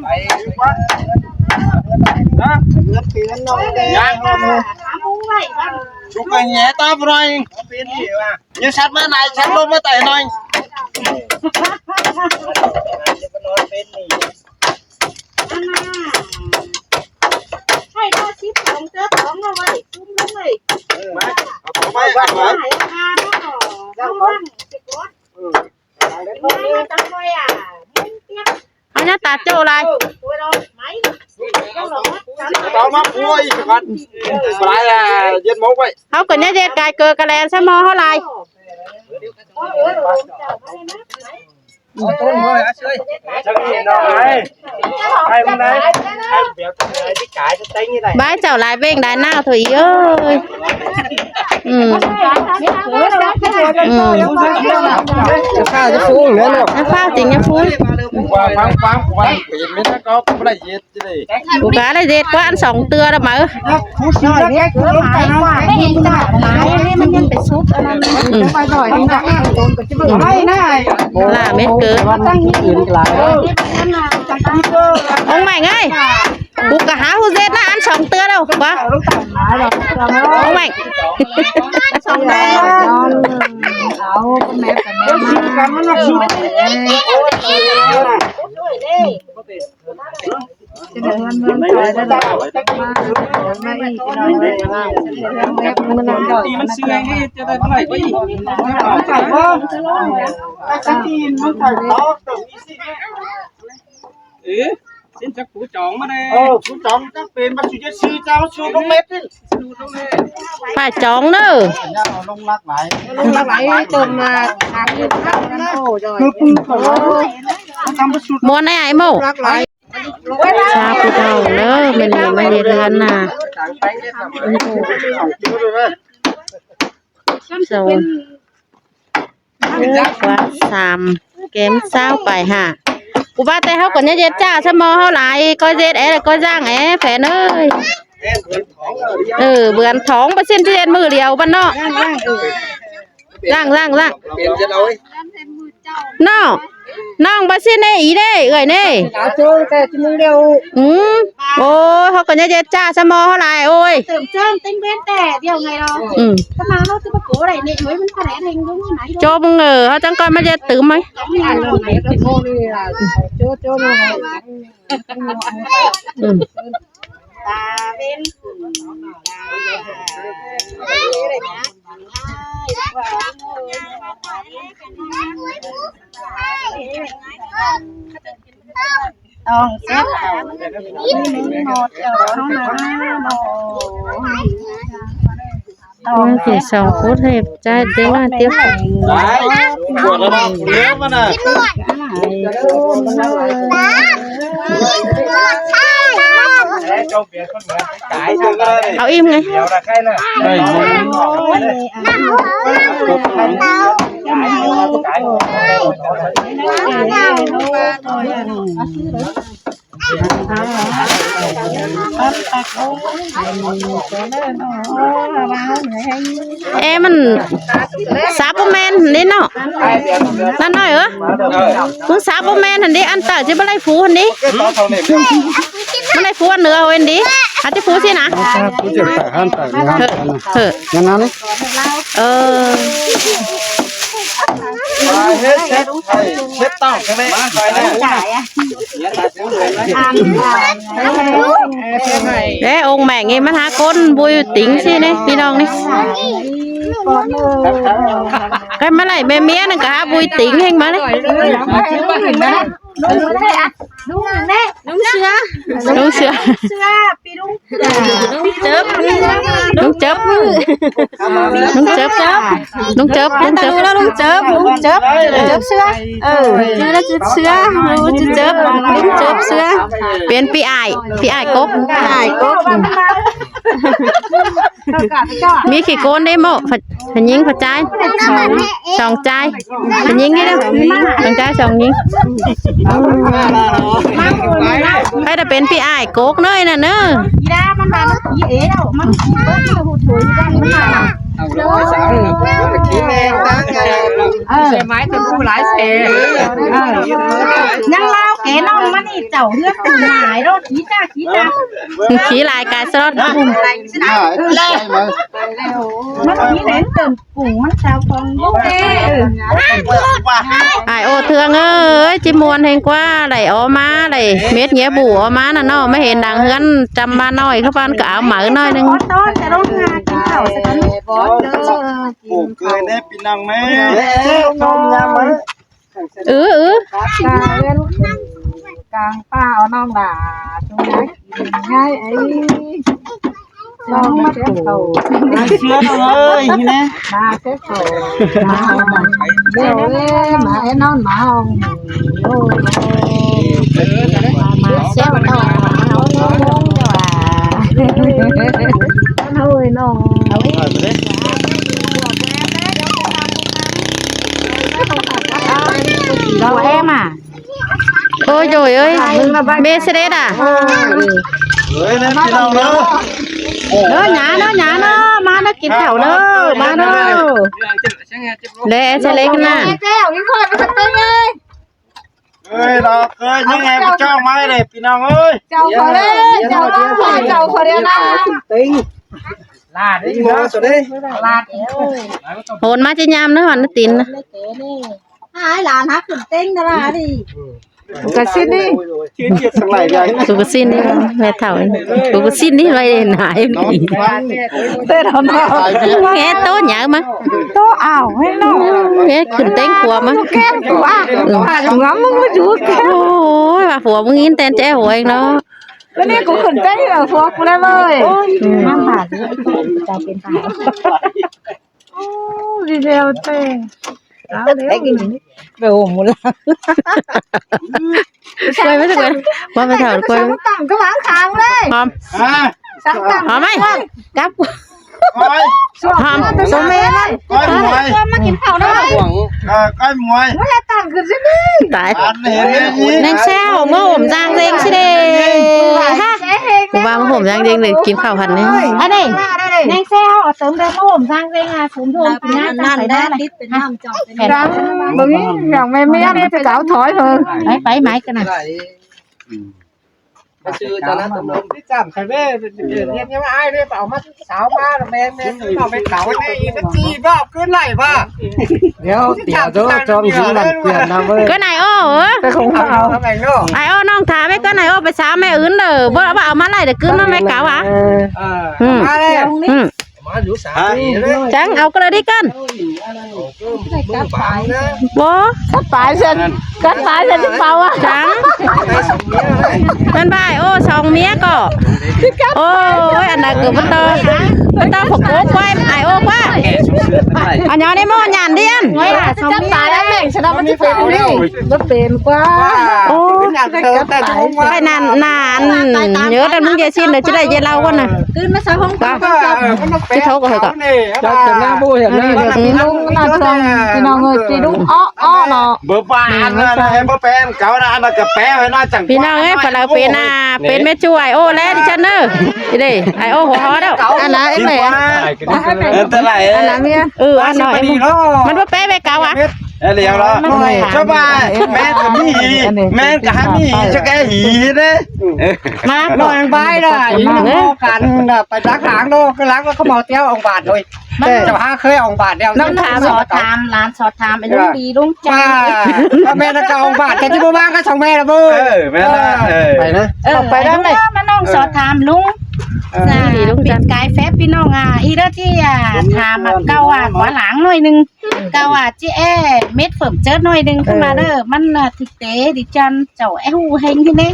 ໄປດີກວ່ານະ ເງິນເດືອນນ້ອງແດ່ ຊຸກໄປແຫຍ່ຕາບໍ່ໄດ້ ເປັນນີ້ວ່າ ຢ່າຊັດມານາຍ ຊັດລົງມາໃຕ້ໜ້ອຍ ໃຫ້ໄດ້ສິບສອງເທື່ອສອງເອົາໄວ້ ຕຸ້ມລົງເລີຍ ເອີ ມາ ເອົາໄປ ເອົາໄປ ເອົາໄປ ເອົາໄປ ເອົາໄປ ເຮົາໜ້າຕາໂຈ້ຫຼາຍ ເອົາມາປົວອີກກ່ອນ ຫຼາຍລະ ເຢັນໂມງໄວ້ ເຮົາກໍຍັງເຮັດກາຍເກີກະແລນຊະໝໍເຮົາຫຼາຍ ບ້າຍເຈົ້າຫຼາຍເວງຫຼາຍນາວໂທອີເອີຍ ອືມ ອືມ ຢ່າຟ້າວ ຢ່າຟູງເດີເນາະ ຢ່າຟ້າວຕິ ຢ່າຟູງ ວ່າຟັງ ຟັງ ຟັງ ເປັນແມ່ນກໍບໍ່ໄດ້ເຮັດ ກູກະໄດ້ເດັດກວ່າອັນສອງເທື່ອລະມາເອີຍ ອືມ ອືມ ຫຼ້າເມັດເກີ ອົງໃໝ່ເອີຍ ກູກະຫາຜູ້ເດັດນະ ອັນສອງເທື່ອແລ້ວ ບໍ່ ອົງໃໝ່ ສອງເທື່ອ ເອົາ ເອົາ ເອົາ ເອົາ ເອີ ຊິນຈັກຜູ້ຈອງມາແດ່ ເອີ ຜູ້ຈອງຈັກເປັນ ມາສູ່ເຈັດຊື່ ເຈົ້າສູ່ລົງເມັດນີ້ ຝາກຈອງເດີ ເອົາລົງຫຼັກຫຼາຍ ລົງຫຼັກຫຼາຍ ເຕີມມາ ຖາມຢູ່ ໂອ້ຍ ຄືປືນ ມ່ວນໄອ້ ໄອ້ໂມ ຊາຜູ້ເຖົ້າເດີ ແມ່ນມາເຮັດເຮືອນນາ ສອງ ເອີ ກວ່າສາມ ແກມຊາວປາຍຫ້າ ກູວ່າແຕ່ເຮົາກໍຍັງເຮັດຈ້າຊະໝໍເຮົາຫຼາຍ ກໍເຮັດແອ ກໍສ້າງແອ ແຟນເອີຍ ເອີ ເບືອນຖອງ ບໍ່ຊິນຊິເຮັດມື້ດຽວບັດເນາະ ລ້າງ ລ້າງ ລ້າງ ເປັນຈັ່ງໃດ ນ້ອງ ນ້ອງບໍ່ຊິເນອີເດ້ ເອື້ອຍເນ ເຈີແຕ່ຊິໜຶ່ງດຽວ ອືມ ໂອ້ຍ ເຮົາກໍຍັງເຮັດຈ້າຊະໝໍເຮົາຫຼາຍ ໂອ້ຍ ເຕີມເຈີເຕັງເວັນແຕ່ດຽວໄງລະ ອືມ ຂະໜາດເຮົາຊິບໍ່ໂກໄດ້ເນ ເຮີ້ຍ ມັນຂະແໜງແຮງລົງໄໝ ໂຈ້ເບິ່ງເອີ ເຮົາຈັ່ງກ່ອນມາເຮັດຕື່ມໄໝ ອືມ ຕາເວັນ ຕ້ອງເຊັບເອົາ ມີໜຶ່ງໝົດເຈົ້າເນາະ ໂອ້ຍ ໂອ້ຍ ສອງຄົນໃຫ້ຈ່າຍເຕັມໜ້າເຕັມ ໄດ້ ປວດແລ້ວເນາະ ເຫຼືອມັນນະ ເອົາອີ່ມໄງ ເອ ມັນສາບໍ່ແມ່ນນີ້ເນາະ ນັ້ນໜ້ອຍເອີ ມຶງສາບໍ່ແມ່ນຫັ້ນເດ ອັນຕາຊິບໍ່ໄດ້ຟູຫັ້ນເດ ມັນໄດ້ຟູອັນເໜືອເຮົາເອງເດ ອາດຈະຟູຊີ້ນະ ເອີ ເອີ ເຮັດ ເຮັດ ເຮັດເຕົ້າແມ່ ແລະອົງແມ່ງນີ້ມັນຫາກົ້ນບຸຍຕິງຊີ້ນີ້ພີ່ນ້ອງນີ້ ໃກ້ມາໄລ່ແມ່ເມຍນັ້ນກໍຫາບຸຍຕິງແຮງມານີ້ ລຸງແນ່ ລຸງແນ່ ລຸງເສືອ ລຸງເສືອ ເສືອ ປີລຸງ ລຸງເຈິບ ລຸງເຈິບ ລຸງເຈິບ ລຸງເຈິບ ລຸງເຈິບ ລຸງເຈິບ ລຸງເຈິບ ເຈີບເສືອ ເອີ ເຈີບເສືອ ລຸງເຈີບ ລຸງເຈີບເສືອ ເປັນພີ່ອ້າຍ ພີ່ອ້າຍກົກ ອ້າຍກົກ ມີຂີ້ໂກນເດ້ໂມ ຜູ້ຍິງຜູ້ຊາຍ ສອງຊາຍ ຜູ້ຍິງນີ້ເດີ ສອງຊາຍສອງຍິງ ໃຜຈະເປັນພີ່ອ້າຍກົກເນີຍນັ້ນເນີ ອີດາມັນວ່າມັນຂີ້ເອວ ມັນຂີ້ເບິ່ງມັນຫູຖວຍຢູ່ດ້ານມັນວ່າ ໂດຍ ສາວ ເອີ ໃສ່ໄມ້ຕົວຜູ້ຫຼາຍແສນ ເອີ ຍັງລາວແກນ້ອງມານີ້ ເຈົ້າເຮືອນຜູ້ຫຼາຍໂລດ ຂີ້ຈ້າ ຂີ້ຈ້າ ຂີ້ຫຼາຍກາຍສະຫຼອດ ມັນຂີ້ເຫຼັງເຕີມ ກຸ້ງມັນຊາວຟອງຢູ່ເດ້. ອ້າຍໂອ້ເທືອງເອີຍ ຈິມ່ວນແຮງກວ່າ ໄດ້ອອກມາ ໄດ້ເມັດເຫຍື້ອບູອອກມານະເນາະ ມາເຫັນຫຼັງເຮືອນຈຳບ້ານນ້ອຍ ເຂົາປານກໍເອົາເໝີໜ້ອຍໜຶ່ງ. ຂໍຕ້ອນແຕ່ໂຮງງານກິນເຂົ້າຊະກ່ອນ ເດີ ປູກເກີຍແດ່ພີ່ນ້ອງແມ່ ເອີ ເອີ ກາງເຮືອນກາງປ່າເອົານ້ອງຫຼ້າ ຈຸງໄດ້ກິນງ່າຍໄອ້ ລອງມາເກັບເຂົ້າ ມາເຊື່ອເອີຍ ນີ້ນະ ມາເກັບເຂົ້າ ມາເອົາມາ ເດີ ມາເອັນນອນມາເອົາ ໂອ້ ມາເກັບເຂົ້າ ເອົາເອົາເອົາ ໂອ້ຍ ນ້ອງ ເອົາ ເອົາ ເອົາ ເອົາ ເອົາ ເອົາ ເອົາ ເອົາ ເອົາ ເອົາ ໂອ້ຍ ໂອ້ຍ ເອີຍ ເມເສເດດອະ ເອີຍ ພີ່ນ້ອງເດີ ເດີ ຫຍາເດີ ຫຍາເດີ ມາເດີ ກິນເຂົ້າເດີ ມາເດີ ແລເສເລັກນະ ແກ້ວ ກິນເຂົ້າເດີເອີຍ ເອີຍ ລອເຄີຍຍັງແຮງໄປຈ້ອງໄມ້ເດ້ ພີ່ນ້ອງເອີຍ ເຈົ້າເຂົາເດ້ ເຈົ້າເຂົາເດ້ ເຈົ້າເຂົາເດ້ນະ ລາດເດ້ ລາດ ໂຫນມາຈະຍາມນະ ຫວັນນະຕິນນະ. ຫາຍຫຼານຫາຂຶ້ນເຕັງນະລາດີ ກະຊິນນີ້ ຊື່ເຈັດສັງຫຼາຍໃຫຍ່ ສຸກະຊິນນີ້ ແມ່ເຖົ້າ ສຸກະຊິນນີ້ໄວ້ໜ້າ ເຕັ້ນເອົາເນາະ ແມ່ໂຕໃຫຍ່ມາ ໂຕອ້າວໃຫ້ເນາະ ແມ່ຂຶ້ນເຕັງຂົວມາ ແກ້ມຕົວ ຕົວມຶງມາຢູ່ແກ້ມ ໂອ້ຍ ວ່າຜົວມຶງຍິນແຕ່ນແຈ້ຫົວເອງເນາະ ແລ້ວນີ້ກູຂຶ້ນເຕັງເອົາຜົວກູໄດ້ເວີຍ ອືມ ນາງບາດ ກາຍເປັນຕາຍ ໂອ້ ດີແລ້ວແຕ່ ເອົາແລ້ວ ໄປໂຮມໝໍລຳ ໄປໄປ ວ່າໄປເຖົ້າກ່ອນ ຕັ້ງກະວາງຂ້າງເລີຍ ຫອມ ຮະ ສັງຕັ້ງ ຫອມໄໝ ກັບ ຫອມ ສົມເອໄໝ ກ້ອຍໝວຍ ມາກິນເຂົ້າເດີ ເອີ ກ້ອຍໝວຍ ມາແລ້ວຕັ້ງຂຶ້ນຊິດີ ຕາຍ ອັນເຫັນແນງແຊວ ມາໂຮມສ້າງເສັງຊິເດ ຮະ ກູວ່າມາໂຮມສ້າງເສັງເລີຍ ກິນເຂົ້າຫັ້ນນີ້ ອັນນີ້ ແນງແຊວ ເອົາເຕີມເດີ ມາໂຮມສ້າງເສັງ ອ່າ ສູນໂຮມກິນນ້ຳ ຕັ້ງໄປໄດ້ລະ ຕິດເປັນນ້ຳ ເຈົ້າເປັນນ້ຳ ບໍ່ມີຫຍັງແມ່ເມຍນີ້ ໄປເກົາຖອຍເພິ່ນ ໄປ ໄປໄໝກັນນະ ອືມ ໄປຊື້ຕະໜັດຕະໜົມ ຕິດຕາມໃຜເວີຍ ເຮັດຫຍັງອ້າຍເວີຍ ໄປເອົາມາສາວມາ ແມ່ນ ແມ່ນ ເອົາໄປເຂົາແນ່ອີກ ມັນຈີບບໍ່ຄືນໄຫຼບໍ່ ດຽວເຕີຍໂດ ຈອມຍິງບ້ານເພື່ອນນະເວີຍ ກໍນາຍໂອ້ເອີຍ ແຕ່ຂອງເຮົາ ນາຍໂອ້ ນ້ອງຖາມແມ່ ກໍນາຍໂອ້ໄປສາວແມ່ອື່ນເດີ ບໍ່ ບໍ່ເອົາມາໄຫຼເດີ ຄືນມາແມ່ເກົາຫວາ ເອີ ອືມ ມາແລ້ວ ອືມ ມາຢູ່ສາມປີເລີຍ ຈັ່ງເອົາກໍເລີຍດີກັນ ບໍ່ ກັດປາຍເຊັ່ນ ກັດປາຍເຊັ່ນເປົາອະ ຈັ່ງ ແມ່ນບ່າຍ ໂອ້ ສອງເມຍກໍ ໂອ້ຍ ອັນໃດກໍບໍ່ຕໍ່ ບໍ່ຕໍ່ ພວກໂອ້ກວ່າ ອ້າຍໂອ້ກວ່າ ອັນຍອນໃນໝໍ້ຍານດຽນ ກັດປາຍແມ່ງຊະດອກ ມັນຊິເປັນນີ້ ບໍ່ເປັນກວ່າ ໂອ້ ໄປນັ້ນນານ ເຍອະ ແຕ່ມຶງເດຊິນ ເດີ ຈະໄດ້ເຢເລົ່າກ່ອນນະ ຄືນມາສາວຫ້ອງ ຊິເຂົ້າກໍເຮີກໍ ເຈົ້າຈະມາບໍ່ເຫັນໜ້າ ພີ່ນ້ອງ ພີ່ນ້ອງເອີຍ ຈີດຸອອເນາະ ບໍ່ປານນັ້ນ ບໍ່ແປນເຂົານະ ອັນນັ້ນກະແປໄວ້ນະ ຈັ່ງ ພີ່ນ້ອງເອີຍ ປາລາວເປັນນະ ເປັນແມ່ຊ່ວຍ ໂອ້ ແລດິຊັ້ນເດີ ເດ້ ໄອໂອ້ຫົວເຮາະເດີ ອັນນັ້ນເອງແຫຼະ ອັນຕະລາຍ ອັນນັ້ນເມຍ ເອີ ອັນນ້ອຍ ມັນບໍ່ແປໄວ້ເຂົາອະ ເອີ ດຽວລະ ສະບາຍ ແມ່ນກະມີ ແມ່ນກະໃຫ້ມີ ຈະແກ້ຫີເດ້ ມາໜ້ອຍບາຍລະ ອີກພໍກັນ ໄປດັກຫຼັງໂລກ ຫຼັງລະຂະເໝົາຕຽວອອກບາດໂດຍ ມັນຈະຫາເຄີຍອອກບາດແລ້ວ ນ້ອງຖາມ ສອດຖາມ ຫຼານສອດຖາມ ໄອ້ລຸງດີລຸງຈັນ ວ່າແມ່ນກະອອກບາດ ແຕ່ທີ່ບໍ່ວ່າກໍສອງແມ່ລະເບີ ເອີ ແມ່ນລະ ເອີ ໄປນະ ເອີ ໄປນຳ ມານ້ອງສອດຖາມລຸງ ເອີ ດີລຸງຈັນ ກາຍແຟບ ພີ່ນ້ອງອາ ອີເດີທີ່ ອາ ຖາມ ເອີ ເກົ່າວ່າ ຂວາຫຼັງໜ້ອຍໜຶ່ງ ກະວ່າຈິແອເມັດເພີ່ມເຈີດໜ້ອຍໜຶ່ງຂຶ້ນມາເດີ ມັນຖືກເຕະດິຈັນ ເຈົ້າແອຮູ້ເຮັງທີ່ນີ້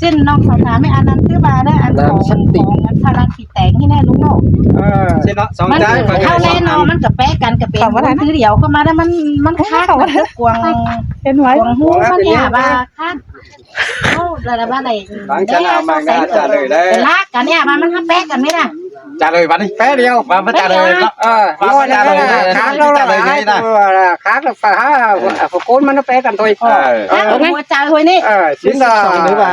ເຊັ່ນນ້ອງສອບຖາມໃຫ້ອັນນັ້ນຄືວ່າເດີ ອັນຂອງ ຂອງອັນພາລາທີ່ແຕງທີ່ແນ່ລຸງເນາະ ເອີ ເຊັ່ນເນາະ ສອງຈານ ເອົາແນ່ນອນ ມັນກະແປະກັນ ກະເປັນຄືດຽວເຂົ້າມາແລ້ວ ມັນ ມັນຄາດ ມັນກວ້າງ ເຫັນໄຫມ ກວ້າງຮູມັນນີ້ວ່າຄາດ ເອົາລະລະວ່າໄດ້ ຫຼັງຈາກນັ້ນມາກໍຈະເລີຍເດີ ລາກກັນນີ້ວ່າມັນແປະກັນແມ່ນນະ ຈະເລີຍບັດນີ້ ແປະດຽວ ວ່າມັນຈະເລີຍເນາະ ເອີ ວ່າມັນຈະເລີຍ ຂາດລະ ຂາດລະ ໂກນມັນແປະກັນໂດຍ ເອີ ຫົວໃຈຫ້ວຍນີ້ ເອີ ສິບສອງ ຫຼືວ່າ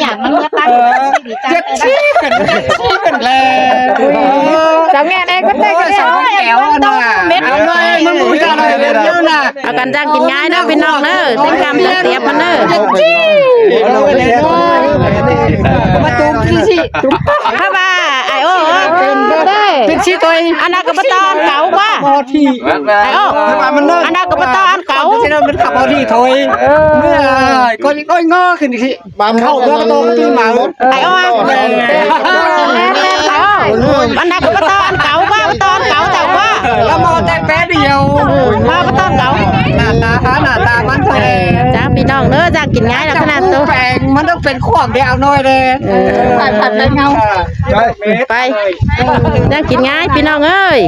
ຍາດມັນເມືອຕັ້ງ ເອີ ເຈັດສິບເປັນ ເຈັດສິບເປັນແລ້ວ ສາວແງ່ນເອງກໍແຕ່ງ ໂອ້ຍ ສາວແກ້ວນະ ເມັດ ເອົາເລີຍ ມຶງຮູ້ຈັກເລີຍ ເດີນຢູ່ນະ ເອົາກັນຈ້າງກິນງ່າຍເດີພີ່ນ້ອງເດີ ເຕັມກຳເຕັມຕຽບມັນເດີ ມາຕູມທີ່ຊິ ເພາະວ່າ ອ້າຍໂອ້ ເປັນ ເປັນຊິໂຕຍ ອັນນັ້ນກໍບໍ່ຕ້ອງເກົາກວ່າ ພໍທີ່ ອ້າຍໂອ້ ອັນນັ້ນກໍບໍ່ຕ້ອງອັນເກົ່າ ຊິເດີນມັນຂັບພໍທີ່ໂຕຍ ເມື່ອກໍ ໂອ້ຍ ງໍຂຶ້ນອີກ ບາງເຂົ້າເມືອງໂຕທີ່ມາ ໄອອອນ ແມ່ນໆ ໄອອອນ ອັນໃດກໍບໍ່ຕ້ອງເກົ່າວ່າ ບໍ່ຕ້ອງເກົ່າແຕ່ວ່າ ລະມາແຕ່ແປດດຽວ ມາບໍ່ຕ້ອງເກົ່າ ໜ້າຕາ ໜ້າຕາມັນເທົ່າແລະ ຈ້າພີ່ນ້ອງເດີ ຈ້າກິນງ່າຍລະຂະໜາດໂຕ ແປງມັນຕ້ອງເປັນຂວບດຽວໜ້ອຍເດ້ ເອີ ໄປ ໄປ ໄປ ຈ້າກິນງ່າຍພີ່ນ້ອງເອີຍ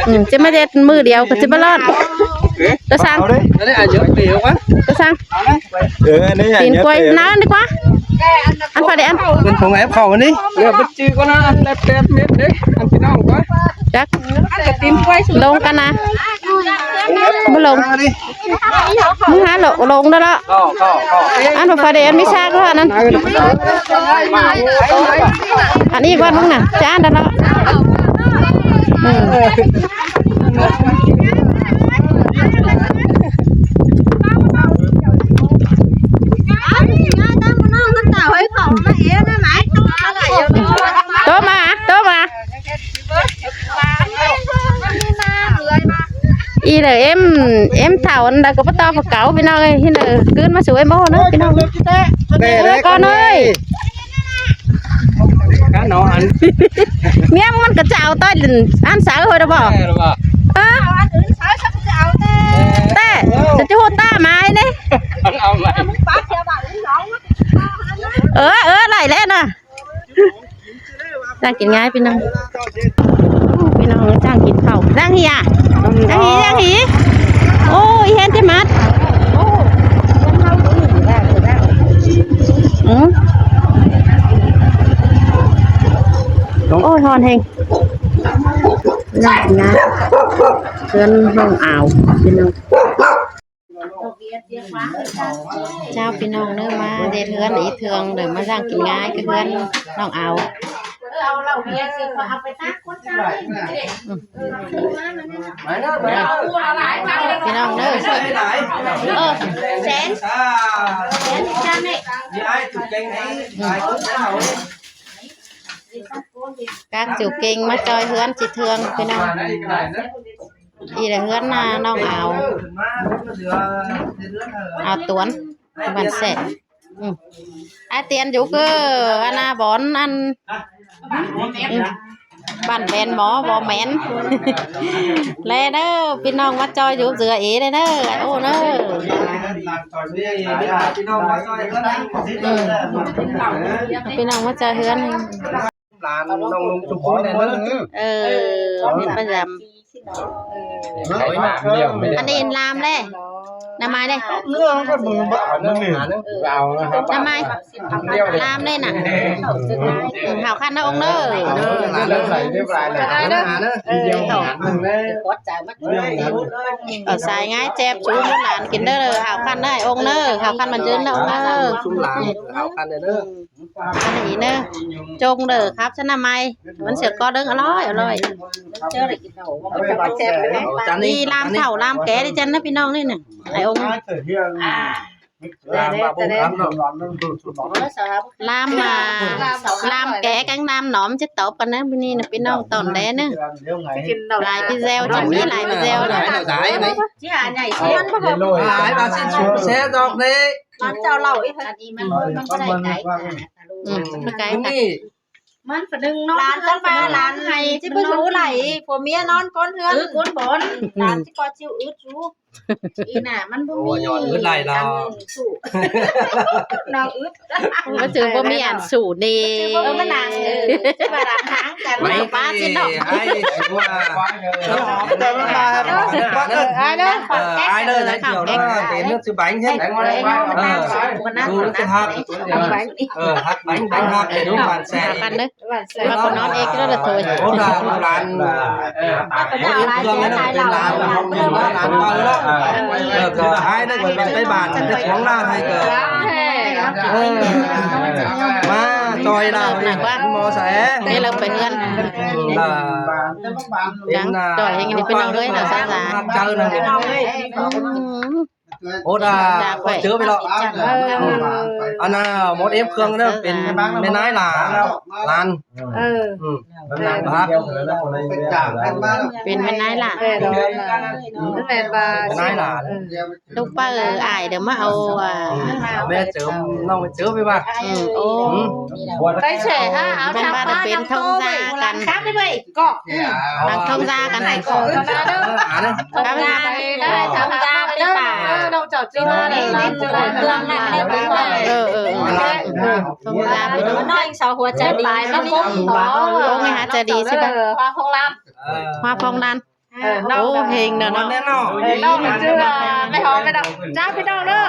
ອືມ ຈະມາເຮັດມື້ດຽວກໍຈະບໍ່ລອດ ກະສັງ ກະສັງ ເອີ ອັນນີ້ ຕີນກ້ວຍ ອັນນີ້ ນ້ຳດີກວ່າ ອັນພໍດີອັນ ເປັນຂອງແອບເຂົາອັນນີ້ ເຫຼືອໄປຈື່ກ່ອນນະ ອັນແປດເມັດເດ້ ອັນພີ່ນ້ອງກໍຈັກ ອັນກະຕີນກ້ວຍ ລົງກັນນະ ບໍ່ລົງ ມຶງຫາລົງ ລົງເດີລະ ອັນພໍດີອັນມີຊາກເທົ່ານັ້ນ ອັນນີ້ກ່ອນມຶງນະ ຈານເດີລະ ອືມ ໂຕມາ ໂຕມາ ອີເດີ ເອັມ ເອັມເຖົ້າອັນໃດກໍບໍ່ຕໍ່ພວກເກົ່າ ພີ່ນ້ອງເອີຍ ຮີເດີ ກືນມາສູ່ເອັມໂອເນາະ ພີ່ນ້ອງ ແຕ່ແລກກ່ອນເອີຍ ກະນອນ ເມຍມັນກໍຈະເອົາຕ້ອຍອັນເສົາເຮີດບໍ່ ເອີ ແຕ່ຈະຮູ້ຕາມາຍນີ້ ເອີ ເອີ ໄຫຼແລ້ວນະ ຈ້າງກິນງ່າຍພີ່ນ້ອງ ພີ່ນ້ອງຈ້າງກິນເຂົ້າ ຈ້າງຮີອະ ຈ້າງຮີ ຈ້າງຮີ ໂອ້ຍ ເຫັນແຕ່ໝັດ ອືມ ໂອ້ຍ ຮ້ອນແຮງ ຈ້າງກິນງ່າຍ ເຮືອນນ້ອງອາວ ພີ່ນ້ອງ ເຈົ້າ ພີ່ນ້ອງເດີ ມາເຮັດເຮືອນອີກເທື່ອເດີ ມາສ້າງກິນງ່າຍຄືເຮືອນນ້ອງອາວ ອືມ ພີ່ນ້ອງເດີ ເອີ ແສນ ແສນຈັງນີ້ ກາກຈຸເກັ່ງມາຈ່ອຍເຮືອນຊິເທື່ອງ ພີ່ນ້ອງ. ອີ່ລະເຮືອນນານ້ອງອາວ ອາວຕວນ ບ້ານແຊະ ອືມ ອ້າຍຕຽນຢູ່ຄືອັນນາບ່ອນອັນ ອືມ ບ້ານແບນໝໍບໍ່ແມ່ນ ແລເດີ ພີ່ນ້ອງມາຈອຍຢູ່ເສືອເອເດີ ໂອ້ເດີ ອືມ ພີ່ນ້ອງມາຈອຍເຮືອນ. ຕານນ້ອງລຸງທຸກຄົນແນ່ເດີ. ເອີ ເອົາໃຫ້ປະຈຳ. ເອົາອີກນະດຽວ ອັນນີ້ລາມເດ້ ນຳມາເດ້ ເລື່ອງກໍມຶງບໍ່ເອົານຳນີ້ ເອົານຳມາ ລາມເດ້ນະ. ເຮົາຄັນນະອົງເດີ ເອີ ເດີ ເດີ ເດີ ເອີ ເອົາສາຍງາຍແຈບຊູລູກຫຼານກິນເດີ. ເຮົາຄັນນະອົງເດີ ເຮົາຄັນມັນຈືນນະອົງເດີ ຊຸມຫຼານ ເຮົາຄັນເດີ. ອັນນີ້ເດີ ຈົ່ງເດີຄັບ ຊັ້ນນະໄມ ມັນເສືອກໍເດີ ອະລ່ອຍ ອະລ່ອຍ. ນີ້ລາມເຖົ້າລາມແກ່ເດ້ຈັ່ນນະພີ່ນ້ອງນີ້ນະ ໄອ້ອົງ ລາມ ອ່າ ລາມແກ່ກັບລາມໜອມ ຈະຕອບກັນນະມື້ນີ້ນະພີ່ນ້ອງ ຕອນແລງນະ. ຫຼາຍພິເສດ ຈະມີຫຼາຍພິເສດນະ ຫຼາຍໃຫຍ່ ຫຼາຍບາດຊິສູແຊດອກເດ້. ມັນເຈົ້າເລົ່າອີກ ອັນນີ້ມັນ ມັນບໍ່ໄດ້ໄກ ອືມ ມັນບໍ່ໄກ ນີ້ ມັນປະດຶງນອນ ຫຼານຈັ່ງວ່າຫຼານໃຫ້ຊິບໍ່ຮູ້ໄຫຼ ຜົວເມຍນອນກ້ອນເຮືອນ ເອີ ກ້ອນບ່ອນ ຫຼານຊິກໍຊິອຶດຢູ່ ອີ່ໜ້າມັນບໍ່ມີ ໂອ້ຍ ອຶດໄຫຼລາວ ອັນສູ້ ນ້ອງອຶດ ມັນຈຶ່ງບໍ່ມີອັນສູ້ເດ້ ເອີ ມັນໜັງ ເອີ ຊິວ່າຫຼັງຫາງກັນ ໄປ ປາຊິເນາະ ໄອ້ ເອີ ອ້າຍເດີ ເອີ ອ້າຍເດີ ໄດ້ກ່ຽວເດີ ເປັນເລື່ອງຊິໄປເຮັດ ເອີ ດູຊິຮັກ ເອີ ຮັກໄປ ໄປຮັກ ເອີ ດູບ້ານແຊ ກັນເດີ. ມານອນເອງກໍໄດ້ໂທຍ ໂອ້ ຫຼານ ເອີ ເປັນຫຼານ ເປັນຫຼານເປົ່າເນາະ ເອີ ກໍໃຫ້ໄດ້ໄປບ້ານ ໄປຂອງລາວໃຫ້ກໍ ເອີ ມາຊ່ອຍລາວນີ້ ໝໍແສ ໄດ້ເລີ່ມໄປເຮືອນ ເອີ ຈັ່ງຈ່ອຍແຮງນີ້ ພີ່ນ້ອງເອີຍເນາະ ສາວສາ ເຈີນະ ອືມ ໂອ້ ດາ ເຈີໄປເນາະ ເອີ ອັນນ່າ ໝົດເອັບເຄື່ອງເດີ ເປັນແມ່ນາຍຫຼານ ຫຼານ ເອີ ອືມ ເປັນແມ່ນາຍຫຼານ ເປັນແມ່ນາຍຫຼານ ແມ່ນວ່າ ແມ່ນາຍຫຼານ ເອີ ລູກປ້າເອີຍ ອ້າຍເດີ ມາເອົາ ອ່າ ແມ່ເຈີ ນ້ອງແມ່ເຈີໄປວ່າ ອືມ ໂອ້ ໄປແຊ່ຫາເອົາ ເປັນບ້ານເປັນທ້ອງຊາກັນ ກໍ ອືມ ຕັ້ງທ້ອງຊາກັນ ເອີ ທ້ອງຊາໄປເດີ ທ້ອງຊາໄປເດີ ເອີ ເອີ ເອີ ທ້ອງຊາໄປເດີ ນ້ອຍສາວຫົວໃຈປາຍ ມາພົບ ໂອ້ ແມ່ຫາໃຈດີຊິບາດ ເອີ ພາພອງລານ ເອີ ໂອ້ ເຮງເນາະ ເນາະ ເອີ ນ້ອງເປັນຊື່ ແມ່ຫອມແມ່ດອກ ເຈົ້າ ພີ່ນ້ອງເດີ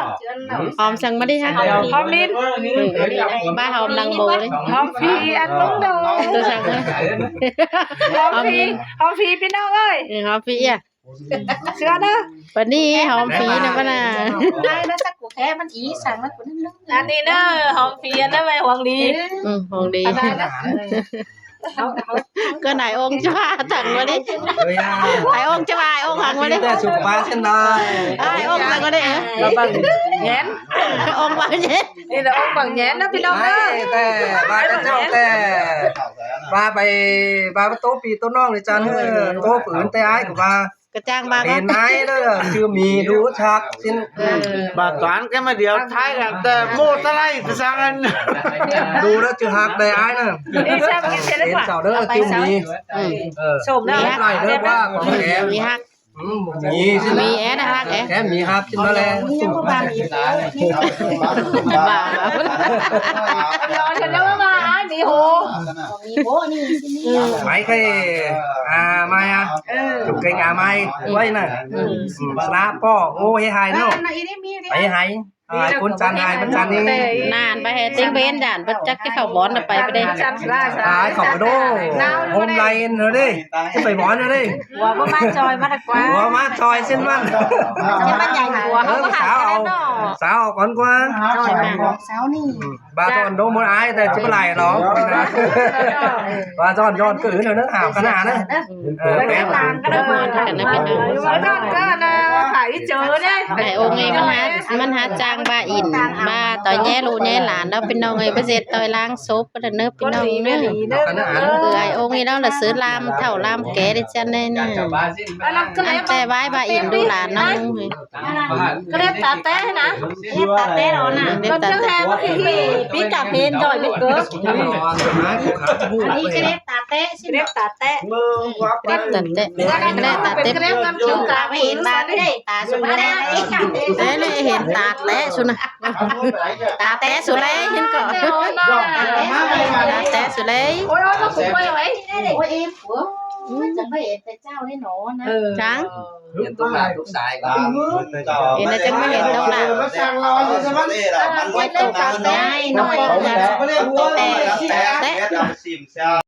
ຫອມສັງມາດີ ຫອມມິນ ເອີ ບ້ານຫອມນາງໂບເດ້ ຫອມພີອັນລຸງໂດ ຫອມພີ ຫອມພີ ພີ່ນ້ອງເອີຍ ເອີ ຫອມພີອະ ເຊື່ອເດີ ປານນີ້ຫອມຝີນະປານນະ ໄດ້ແລ້ວ ຈັກກູແຄມັນອີສັງ ມັນກູນັ້ນເລີຍ ອັນນີ້ເດີ ຫອມຝີອັນນັ້ນໄວ້ຫວັງດີ ອືມ ຫວັງດີ ກໍນາຍອົງຈະວ່າຖັງວ່ານີ້ ເອີຍ ນາຍອົງຈະວ່າ ອົງຫັງວ່ານີ້ ແຕ່ສຸກປາຊັ້ນໄດ້ ອ້າຍອົງຫັງວ່ານີ້ ລະບັງແຫງນ ອົງບັງແຫງນ ນີ້ລະອົງບັງແຫງນນະ ພີ່ນ້ອງເດີ ແຕ່ວ່າແຕ່ເຈົ້າ ແຕ່ວ່າໄປ ວ່າໂຕພີ່ໂຕນ້ອງນີ້ ຈານເອີ ໂຕຜືນ ແຕ່ອ້າຍກໍວ່າ ກະຈ້າງວ່າເປັນອ້າຍເດີ ຊື່ໝີ ດູຈັກຊິ ເອີ ບາດຕອນກັນມາດຽວ ທ້າຍກັນແຕ່ໂມຕະໄລກະຊ່າງອັນ ດູແລ້ວຈື່ຮັກໄດ້ອ້າຍນະ ເປັນສາວເດີ ຈື່ໝີ ເອີ ສົມແລ້ວ ໄດ້ເດີວ່າຂອງແທ້ ໝີຮັກ ອືມ ໝີຊິ ໝີແອນະຮັກແອ ແທ້ໝີຮັກຊິມາແລ ບ້າ ລອເຖິງແລ້ວວ່າໝີໂຫ ໄມ້ໄຂ່ ອາໄມ້ອະ ເອີ ຈຸກເກັງອາໄມ້ ໄວ້ນະ ອືມ ສະລະປ້ອ ໂອ້ ເຮັດໃຫ້ເນາະ ເອີ ໄປໃຫ້ ອາ ຄົນຈັນໃຫ້ມັນຈັນນີ້ ນານໄປໃຫ້ຕິງເບນ ຢ້ານບໍ່ຈັກຊິເຂົ້າບ່ອນນະ ໄປໄປເດ້ ອາ ເຂົ້າໄປໂດ ໂຮມໄລນເດີ ຊິໄປບ່ອນເດີ ຜົວບໍ່ມາຈອຍມາດະກວ່າ ຜົວມາຈອຍເຊັ່ນມັນ ຊິມາໃຫຍ່ຜົວເຮົາ ເອີ ຫາສາວເອົາ ສາວເອົາກ່ອນກວ່າ ສາວນີ້ ບາຈອນໂດມບໍ່ອາຍ ແຕ່ຈະບໍ່ຫຼາຍດອກ ບາຈອນຍ້ອນຄືນເດີ ຫາຂະໜາດນະ ເອີ ແປດລ້ານກໍໄດ້ມາກັນນະ ພີ່ນ້ອງ ບາຈອນກໍນະ ຂາຍເຈີເດ້ ໄອ້ອົງນີ້ມັນຫາ ມັນຫາຈ້າງບາອິນ ບາຕໍ່ແຍ່ລູກແຍ່ຫຼານເນາະ ພີ່ນ້ອງເອີຍ ບໍ່ເສັດຕໍ່ລ້າງສົບ ເດີ ພີ່ນ້ອງເດີ ຄືໄອ້ອົງນີ້ເນາະ ລະຊື້ລາມເຖົ້າລາມແກ່ໄດ້ຈັ່ງໃດນະ ອັນແຕ່ວາຍບາອິນດູຫຼານເນາະ ກະເລັບຕາແຕ້ນະ ເລັບຕາແຕ້ເນາະ ເລັບຕາແຕ້ ເອີ ປີກາເພນຈ່ອຍເປັນເກີ ອັນນີ້ເກລັບຕາແຕະ ເກລັບຕາແຕະ ເກລັບຕາແຕະ ເກລັບຕາແຕະ ຕາໄປເຫັນຕາເດ້ ຕາສຸມາແລ້ວ ເອີ ເຫັນຕາແຕະສຸນນະ ຕາແຕະສຸເລີຍ ເຫັນກໍ ຕາແຕະສຸເລີຍ ໂອ້ຍ ໂອ້ຍ ມາປຸກໄວ້ເອົາໄວ້ ໂອ້ຍ ເອັບ ໂອ້ຍ ຈະໄປເອັດແຕ່ເຈົ້າໄດ້ໜໍນະ ເອີ ຈັ່ງ ເຫັນຕົກໜ້າຕົກສາຍກໍ ເຫັນແລ້ວຈັ່ງມາເຫັນຕົກໜ້າ ເອີ ມັນບໍ່ຕົກໜ້າງ່າຍໜ້ອຍ ແຕ່ ແຕ່ ແຕ່